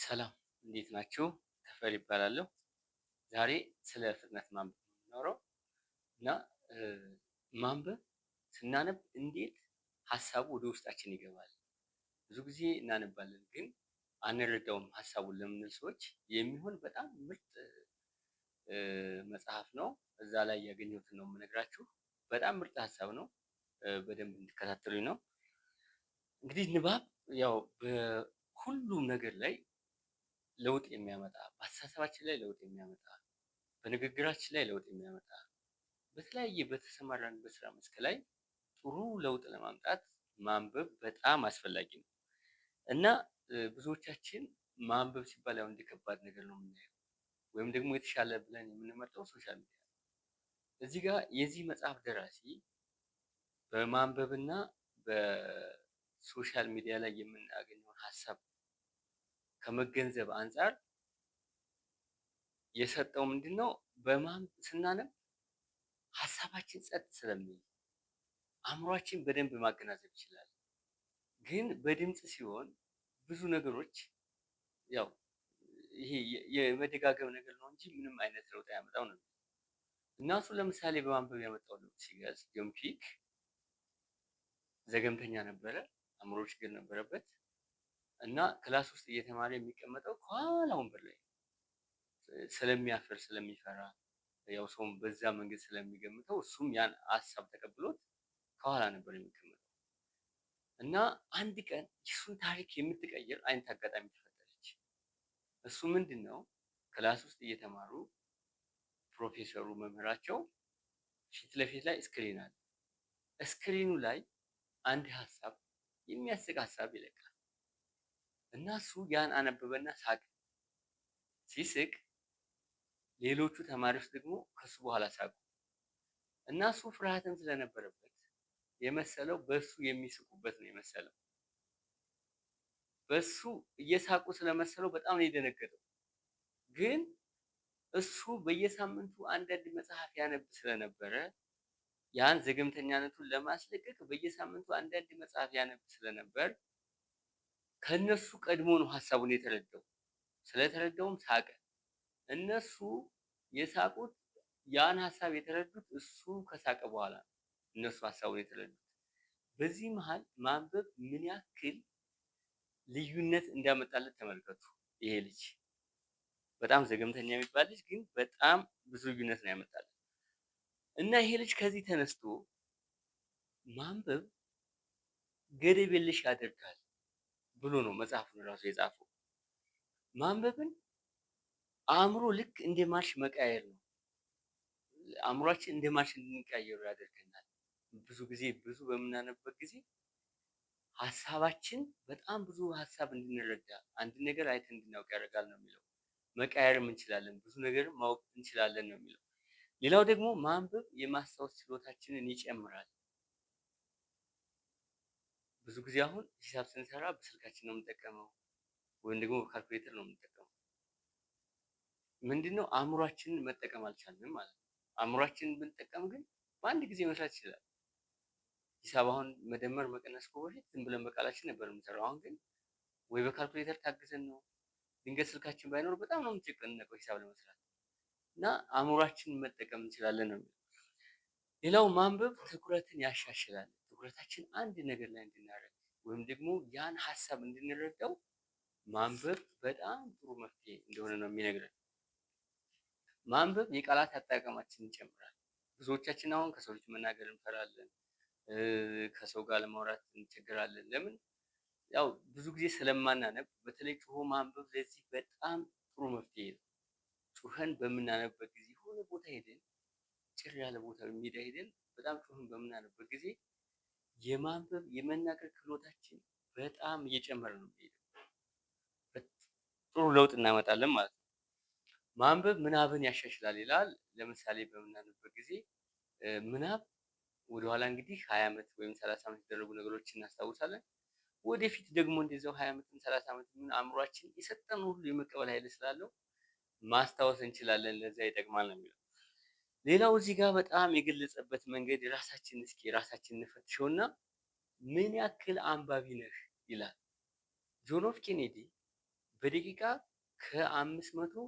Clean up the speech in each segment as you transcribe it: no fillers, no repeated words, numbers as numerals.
ሰላም፣ እንዴት ናችሁ? ተፈሪ እባላለሁ። ዛሬ ስለ ፍጥነት ማንበብ ነው የምናወራው። እና ማንበብ ስናነብ እንዴት ሀሳቡ ወደ ውስጣችን ይገባል? ብዙ ጊዜ እናነባለን ግን አንረዳውም ሀሳቡን ለምንል ሰዎች የሚሆን በጣም ምርጥ መጽሐፍ ነው። እዛ ላይ ያገኘሁትን ነው የምነግራችሁ። በጣም ምርጥ ሀሳብ ነው። በደንብ እንዲከታተሉኝ ነው። እንግዲህ ንባብ ያው በሁሉም ነገር ላይ ለውጥ የሚያመጣ፣ በአስተሳሰባችን ላይ ለውጥ የሚያመጣ፣ በንግግራችን ላይ ለውጥ የሚያመጣ፣ በተለያየ በተሰማራንበት ስራ መስክ ላይ ጥሩ ለውጥ ለማምጣት ማንበብ በጣም አስፈላጊ ነው። እና ብዙዎቻችን ማንበብ ሲባል ያው እንደ ከባድ ነገር ነው የምናየው፣ ወይም ደግሞ የተሻለ ብለን የምንመርጠው social media ነው። እዚህ ጋር የዚህ መጽሐፍ ደራሲ በማንበብና በ social media ላይ የምናገኘውን ሀሳብ ከመገንዘብ አንፃር የሰጠው ምንድነው? ስናነብ ሀሳባችን ጸጥ ስለሚል አእምሯችን በደንብ ማገናዘብ ይችላል። ግን በድምጽ ሲሆን ብዙ ነገሮች ያው ይሄ የመደጋገም ነገር ነው እንጂ ምንም አይነት ለውጥ አያመጣም ነው። እና እሱ ለምሳሌ በማንበብ ያመጣው ለውጥ ሲገልጽ፣ ጆን ፒክ ዘገምተኛ ነበረ፣ አእምሮ ችግር ነበረበት እና class ውስጥ እየተማረ የሚቀመጠው ከኋላ ወንበር ላይ ስለሚያፍር፣ ስለሚፈራ፣ ያው ሰውም በዛ መንገድ ስለሚገምተው እሱም ያን ሀሳብ ተቀብሎት ከኋላ ነበር የሚቀመጠው። እና አንድ ቀን የሱን ታሪክ የምትቀይር አይነት አጋጣሚ ተፈጠረች። እሱ ምንድነው? Class ውስጥ እየተማሩ ፕሮፌሰሩ መምህራቸው ፊት ለፊት ላይ screen አለ። Screen ኑ ላይ አንድ ሀሳብ፣ የሚያስቅ ሀሳብ ይለቃል። እና እሱ ያን አነበበና ሳቀ። ሲስቅ ሌሎቹ ተማሪዎች ደግሞ ከሱ በኋላ ሳቁ። እና እሱ ፍርሃትም ስለነበረበት የመሰለው በሱ የሚስቁበት ነው የመሰለው። በሱ እየሳቁ ስለመሰለው በጣም ነው የደነገጠው። ግን እሱ በየሳምንቱ አንዳንድ መጽሐፍ ያነብ ስለነበረ፣ ያን ዘገምተኛነቱን ለማስለቀቅ በየሳምንቱ አንዳንድ መጽሐፍ ያነብ ስለነበር ከነሱ ቀድሞ ነው ሀሳቡን የተረዳው። ስለተረዳውም ሳቀ። እነሱ የሳቁት ያን ሀሳብ የተረዱት እሱ ከሳቀ በኋላ ነው እነሱ ሀሳቡን የተረዱት። በዚህ መሃል ማንበብ ምን ያክል ልዩነት እንዳመጣለት ተመልከቱ። ይሄ ልጅ በጣም ዘገምተኛ የሚባል ልጅ ግን በጣም ብዙ ልዩነት ነው ያመጣለት። እና ይሄ ልጅ ከዚህ ተነስቶ ማንበብ ገደብ የለሽ ያደርጋል ብሎ ነው መጽሐፉን ራሱ የጻፈው። ማንበብን አእምሮ ልክ እንደ ማርሽ መቀያየር ነው። አእምሯችን እንደ ማርሽ እንድንቀያየሩ ያደርገናል። ብዙ ጊዜ ብዙ በምናነብበት ጊዜ ሀሳባችን በጣም ብዙ ሀሳብ እንድንረዳ፣ አንድ ነገር አይተን እንድናውቅ ያደርጋል ነው የሚለው። መቀያየርም እንችላለን፣ ብዙ ነገር ማወቅ እንችላለን ነው የሚለው። ሌላው ደግሞ ማንበብ የማስታወስ ችሎታችንን ይጨምራል። ብዙ ጊዜ አሁን ሂሳብ ስንሰራ በስልካችን ነው የምንጠቀመው፣ ወይም ደግሞ በካልኩሌተር ነው የምንጠቀመው። ምንድነው? አእምሯችንን መጠቀም አልቻልንም ማለት ነው። አእምሯችንን ብንጠቀም ግን በአንድ ጊዜ መስራት ይችላል። ሂሳብ አሁን መደመር መቀነስ እኮ በፊት ዝም ብለን በቃላችን ነበር የምንሰራው። አሁን ግን ወይ በካልኩሌተር ታግዘን ነው። ድንገት ስልካችን ባይኖር በጣም ነው የምንጨነቀው ሂሳብ ለመስራት። እና አእምሯችንን መጠቀም እንችላለን ነው የሚለው። ሌላው ማንበብ ትኩረትን ያሻሽላል። ትኩረታችን አንድ ነገር ላይ እንድናደርግ ወይም ደግሞ ያን ሀሳብ እንድንረዳው ማንበብ በጣም ጥሩ መፍትሄ እንደሆነ ነው የሚነግረን። ማንበብ የቃላት አጠቃቀማችንን ይጨምራል። ብዙዎቻችን አሁን ከሰው ልጅ መናገር እንፈራለን። ከሰው ጋር ለማውራት እንቸገራለን። ለምን? ያው ብዙ ጊዜ ስለማናነብ። በተለይ ጮሆ ማንበብ ለዚህ በጣም ጥሩ መፍትሄ ነው። ጩኸን በምናነብበት ጊዜ የሆነ ቦታ ሄደን፣ ጭር ያለ ቦታ ሜዳ ሄደን በጣም ጮኸን በምናነብበት ጊዜ የማንበብ የመናገር ክህሎታችን በጣም እየጨመረ ነው የሚሄደው። ጥሩ ለውጥ እናመጣለን ማለት ነው። ማንበብ ምናብን ያሻሽላል ይላል። ለምሳሌ በምናነብበት ጊዜ ምናብ ወደኋላ እንግዲህ 20 ዓመት ወይም 30 ዓመት የተደረጉ ነገሮችን እናስታውሳለን። ወደፊት ደግሞ እንደዚያው 20 ዓመትም 30 ዓመት አእምሯችን የሰጠነው ሁሉ የመቀበል ኃይል ስላለው ማስታወስ እንችላለን። ለዛ ይጠቅማል ነው የሚለው። ሌላው እዚህ ጋር በጣም የገለጸበት መንገድ ራሳችን እስኪ ራሳችን እንፈትሸውና ምን ያክል አንባቢ ነህ ይላል። ጆን ኤፍ ኬኔዲ በደቂቃ ከ500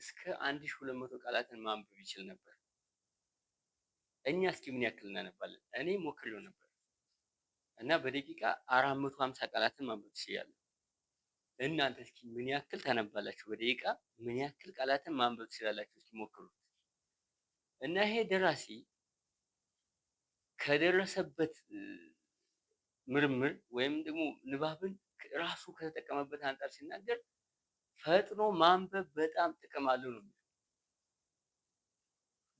እስከ 1200 ቃላትን ማንበብ ይችል ነበር። እኛ እስኪ ምን ያክል እናነባለን? እኔ ሞክሬው ነበር እና በደቂቃ 450 ቃላትን ማንበብ ትችላለህ። እናንተ እስኪ ምን ያክል ታነባላችሁ? በደቂቃ ምን ያክል ቃላትን ማንበብ ትችላላችሁ? እስኪ ሞክሩት። እና ይሄ ደራሲ ከደረሰበት ምርምር ወይም ደግሞ ንባብን ራሱ ከተጠቀመበት አንፃር ሲናገር ፈጥኖ ማንበብ በጣም ጥቅም አለው ነው።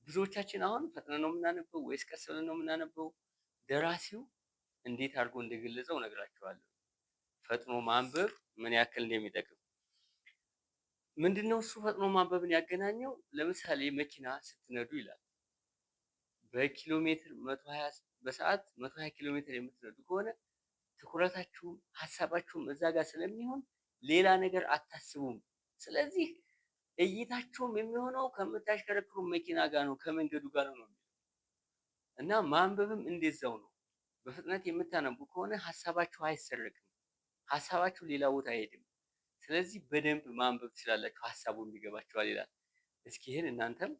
ብዙዎቻችን አሁን ፈጥነን ነው የምናነበው ወይስ ቀስ ብለን ነው የምናነበው? ደራሲው እንዴት አድርጎ እንደገለጸው እነግራችኋለሁ። ፈጥኖ ማንበብ ምን ያክል እንደሚጠቅም ምንድነው? እሱ ፈጥኖ ማንበብን ያገናኘው ለምሳሌ መኪና ስትነዱ ይላል በኪሎ ሜትር 120 በሰዓት 120 ኪሎ ሜትር የምትነዱ ከሆነ ትኩረታችሁም ሀሳባችሁም እዛ ጋር ስለሚሆን ሌላ ነገር አታስቡም። ስለዚህ እይታችሁም የሚሆነው ከምታሽከረክሩ መኪና ጋር ነው፣ ከመንገዱ ጋር ነው እና ማንበብም እንደዛው ነው። በፍጥነት የምታነቡ ከሆነ ሀሳባችሁ አይሰረቅም፣ ሀሳባችሁ ሌላ ቦታ አይሄድም። ስለዚህ በደንብ ማንበብ ትችላላችሁ፣ ሀሳቡም ይገባችኋል ይላል። እስኪ ይህን እናንተም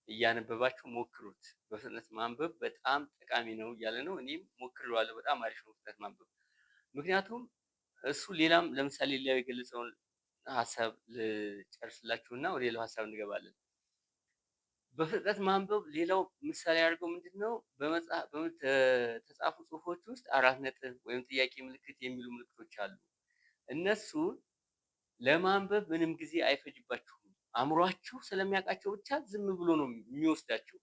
እያነበባችሁ ሞክሩት። በፍጥነት ማንበብ በጣም ጠቃሚ ነው እያለ ነው። እኔም ሞክሬዋለሁ። በጣም አሪፍ ነው ፍጥነት ማንበብ። ምክንያቱም እሱ ሌላም ለምሳሌ ሌላው የገለጸውን ሀሳብ ልጨርስላችሁና ወደ ሌላው ሀሳብ እንገባለን። በፍጥነት ማንበብ ሌላው ምሳሌ ያደርገው ምንድን ነው? በተጻፉ ጽሁፎች ውስጥ አራት ነጥብ ወይም ጥያቄ ምልክት የሚሉ ምልክቶች አሉ። እነሱን ለማንበብ ምንም ጊዜ አይፈጅባችሁም። አእምሯችሁ ስለሚያውቃቸው ብቻ ዝም ብሎ ነው የሚወስዳቸው።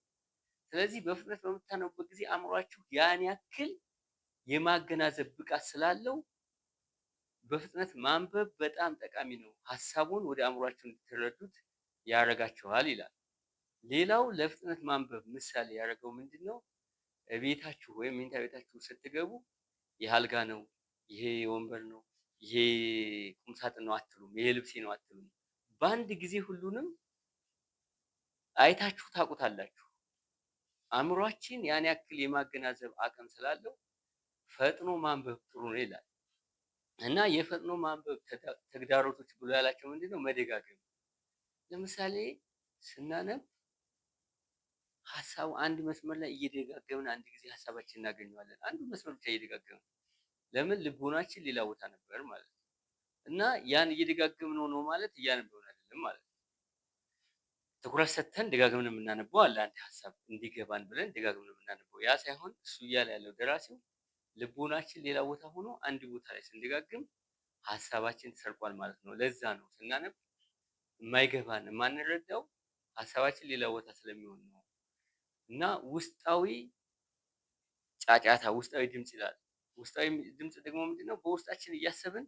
ስለዚህ በፍጥነት በምታነቡበት ጊዜ አእምሯችሁ ያን ያክል የማገናዘብ ብቃት ስላለው በፍጥነት ማንበብ በጣም ጠቃሚ ነው። ሀሳቡን ወደ አእምሯችሁ እንድትረዱት ያደርጋችኋል ይላል። ሌላው ለፍጥነት ማንበብ ምሳሌ ያደረገው ምንድን ነው? ቤታችሁ ወይም መኝታ ቤታችሁ ስትገቡ ይህ አልጋ ነው፣ ይሄ ወንበር ነው፣ ይሄ ቁምሳጥን ነው አትሉም፣ ይሄ ልብሴ ነው አትሉም። በአንድ ጊዜ ሁሉንም አይታችሁ ታውቁታላችሁ። አእምሯችን ያን ያክል የማገናዘብ አቅም ስላለው ፈጥኖ ማንበብ ጥሩ ነው ይላል። እና የፈጥኖ ማንበብ ተግዳሮቶች ብሎ ያላቸው ምንድን ነው? መደጋገም። ለምሳሌ ስናነብ ሀሳቡ አንድ መስመር ላይ እየደጋገምን አንድ ጊዜ ሀሳባችን እናገኘዋለን። አንዱ መስመር ብቻ እየደጋገምን ለምን ልቦናችን ሌላ ቦታ ነበር ማለት ነው። እና ያን እየደጋገምነው ነው ማለት እያነበብን አይደለም ማለት ነው። ትኩረት ሰጥተን ደጋግመን የምናነበው አለ አንድ ሀሳብ እንዲገባን ብለን ደጋግመን የምናነበው ያ ሳይሆን እሱ እያለ ያለው ደራሲው ልቦናችን ሌላ ቦታ ሆኖ አንድ ቦታ ላይ ስንደጋግም ሀሳባችን ተሰርቋል ማለት ነው። ለዛ ነው ስናነብ የማይገባን የማንረዳው ሀሳባችን ሌላ ቦታ ስለሚሆን ነው። እና ውስጣዊ ጫጫታ፣ ውስጣዊ ድምፅ ይላል። ውስጣዊ ድምፅ ደግሞ ምንድነው? በውስጣችን እያሰብን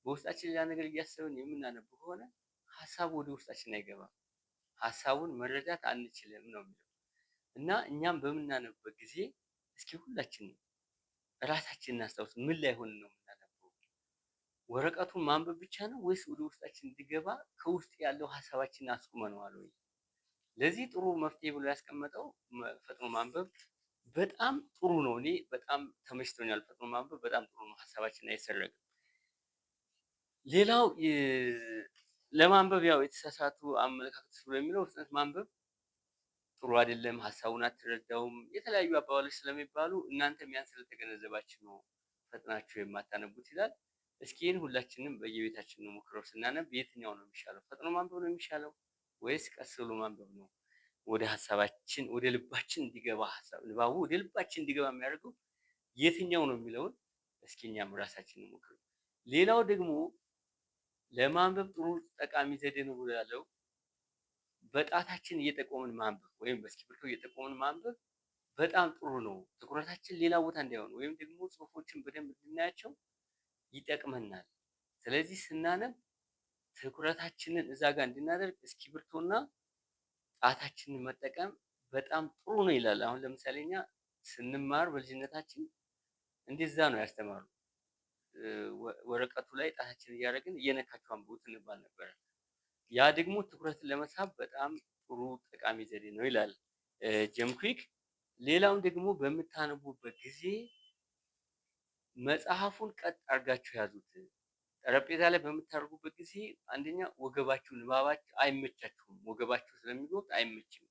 በውስጣችን ሌላ ነገር እያሰብን የምናነብ ከሆነ ሀሳቡ ወደ ውስጣችን አይገባም። ሀሳቡን መረዳት አንችልም ነው የሚለው። እና እኛም በምናነብበት ጊዜ እስኪ ሁላችንም ራሳችንን እናስታውስ። ምን ላይ ሆነን ነው የምናነበው? ወረቀቱን ማንበብ ብቻ ነው ወይስ ወደ ውስጣችን እንዲገባ ከውስጥ ያለው ሀሳባችንን አስቁመነዋል ወይ? ለዚህ ጥሩ መፍትሄ ብሎ ያስቀመጠው ፈጥኖ ማንበብ በጣም ጥሩ ነው። እኔ በጣም ተመችቶኛል። ፈጥኖ ማንበብ በጣም ጥሩ ነው፣ ሀሳባችን አይሰረቅም። ሌላው ለማንበብ ያው የተሳሳቱ አመለካከቶች ብሎ የሚለው ፍጥነት ማንበብ ጥሩ አይደለም፣ ሀሳቡን አትረዳውም፣ የተለያዩ አባባሎች ስለሚባሉ እናንተም ያን ስለተገነዘባችሁ ነው ፈጥናችሁ የማታነቡት ይላል። እስኪ ይህን ሁላችንም በየቤታችን እንሞክረው። ስናነብ የትኛው ነው የሚሻለው? ፈጥኖ ማንበብ ነው የሚሻለው ወይስ ቀስ ብሎ ማንበብ ነው? ወደ ሀሳባችን ወደ ልባችን እንዲገባ ሀሳብ ንባቡ ወደ ልባችን እንዲገባ የሚያደርገው የትኛው ነው የሚለውን እስኪ እኛም ራሳችን እንሞክረው። ሌላው ደግሞ ለማንበብ ጥሩ ጠቃሚ ዘዴ ነው ብሎ ያለው በጣታችን እየጠቆምን ማንበብ ወይም በእስክሪብቶ እየጠቆምን ማንበብ በጣም ጥሩ ነው። ትኩረታችን ሌላ ቦታ እንዳይሆን ወይም ደግሞ ጽሁፎችን በደንብ እንድናያቸው ይጠቅመናል። ስለዚህ ስናነብ ትኩረታችንን እዛ ጋር እንድናደርግ እስክሪብቶና ጣታችንን መጠቀም በጣም ጥሩ ነው ይላል። አሁን ለምሳሌ እኛ ስንማር በልጅነታችን እንደዛ ነው ያስተማሩ። ወረቀቱ ላይ ጣታችንን እያደረግን እየነካችሁ አንብቡት እንባል ነበረ። ያ ደግሞ ትኩረትን ለመሳብ በጣም ጥሩ ጠቃሚ ዘዴ ነው ይላል ጀም ኩዊክ። ሌላውን ደግሞ በምታነቡበት ጊዜ መጽሐፉን ቀጥ አድርጋችሁ ያዙት። ጠረጴዛ ላይ በምታደርጉበት ጊዜ አንደኛ ወገባችሁ ንባባችሁ አይመቻችሁም፣ ወገባችሁ ስለሚጎብጥ አይመችም።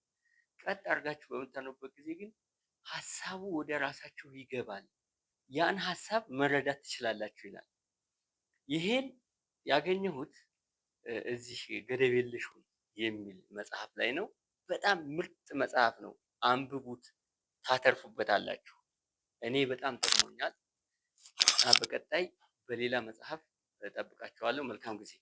ቀጥ አድርጋችሁ በምታነቡበት ጊዜ ግን ሀሳቡ ወደ ራሳችሁ ይገባል። ያን ሀሳብ መረዳት ትችላላችሁ ይላል። ይሄን ያገኘሁት እዚህ ገደብ የለሽ ሁን የሚል መጽሐፍ ላይ ነው። በጣም ምርጥ መጽሐፍ ነው። አንብቡት፣ ታተርፉበታላችሁ። እኔ በጣም ጠቅሞኛል። በቀጣይ በሌላ መጽሐፍ እጠብቃችኋለሁ። መልካም ጊዜ።